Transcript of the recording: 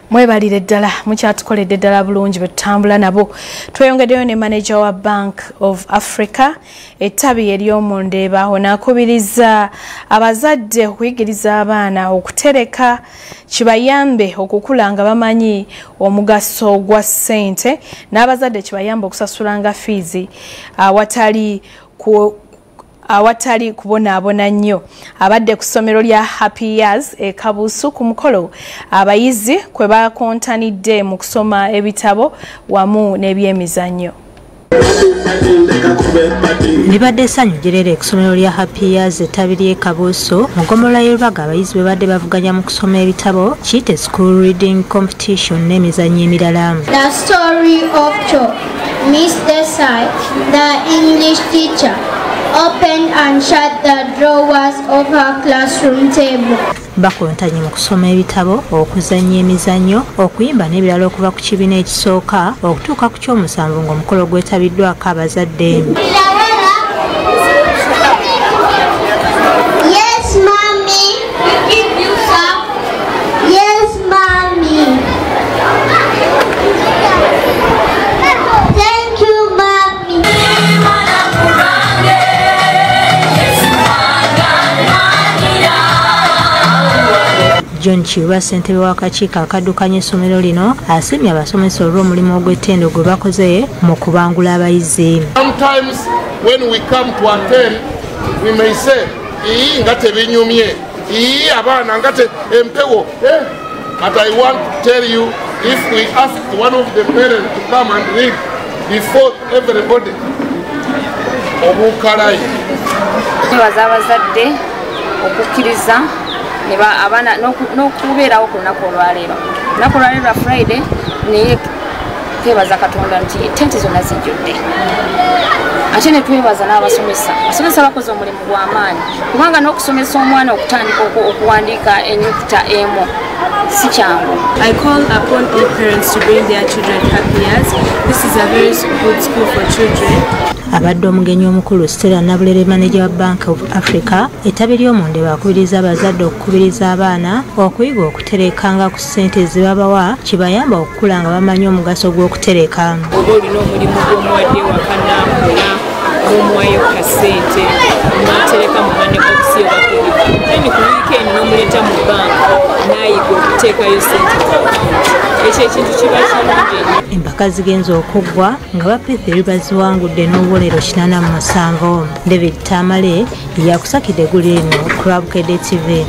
Mwebalire ddala, mukyatukoledde ddala bulungi bwe tutambula nabo. Tweyongeddeyo ne manager wa Bank of Africa ettabi ery'omundeeba, onaakubiriza abazadde okuyigiriza abaana okutereka kibayambe okukula nga bamanyi omugaso gwa ssente, n'abazadde kibayambe okusasulanga fiizi awatali kubonaabona nnyo. Abadde ku ssomero lya Happy Years e Kabuusu ku mukolo abayizi kwe bakontanidde mu kusoma ebitabo wamu n'ebyemizannyo. Libadde essanyu jjerere ku ssomero lya Happy Years ettabi ly'e Kabuusu mu ggombolola y'e Lubaga, abayizi bwe badde bavuganya mu kusoma ebitabo kiyite school reading competition n'emizannyo emirala. The story of Cho, Miss Desai, the English teacher, opened and shut the drawers of her classroom table. Bakontanye mu kusoma ebitabo, okuzannya emizannyo, okuyimba n'ebirala okuva ku kibiina ekisooka okutuuka ku ky'omusanvu ng'omukolo gwetabiddwako abazadde. Yes, mommy. We give you some. Yes, mommy. Thank you, mommy. John Chiwa, ssentebe w'akakiiko akaddukanya essomero lino, asiimye abasomesa olw'omulimu ogw'ettendo gwe bakoze mu kubangula abayizi. Sometimes when we come to attend, we may say, "Ii nga tebinyumye, ii abaana nga empewo." But I want to tell you, if we ask one of the parents to come and read before everybody, obukalayi. Twebaza abazadde okukkiriza abaana n'okubeerawo ku lunaku olwaleero. Olunaku olwaleero lwa Friday, naye twebaza Katonda nti tenti zonna zijjudde. Ate ne twebaza n'abasomesa. Abasomesa bakoze omulimu gw'amaanyi, kubanga n'okusomesa omwana okutandika okuwandiika ennyukuta emu si kyangu. I call upon all parents to bring their children Happy Years. This is a very good school for children. Abadde omugenyi omukulu Stella Nabulere, manager wa Bank of Africa ettabi ly'omundeba, akubiriza abazadde okukubiriza abaana okuyiga okuterekanga ku ssente ze babawa kibayamba okukula nga bamanyi omugaso gw'okutereka. Oba olina omulimu gw'omuwadde waka n'akola, n'omuwayo kasente n'atereka mu money box oba piggy, then ku weekend n'omuleeta mu banka n'ayiga okuteekayo ssente ku akawunti. Ekyo ekintu kiba kirungi nnyo. Empaka zigenze okuggwa nga ba P3 baziwangudde n'obubonero 87. David Tamale yakusakidde eggulire lino ku Lwabukedde TV.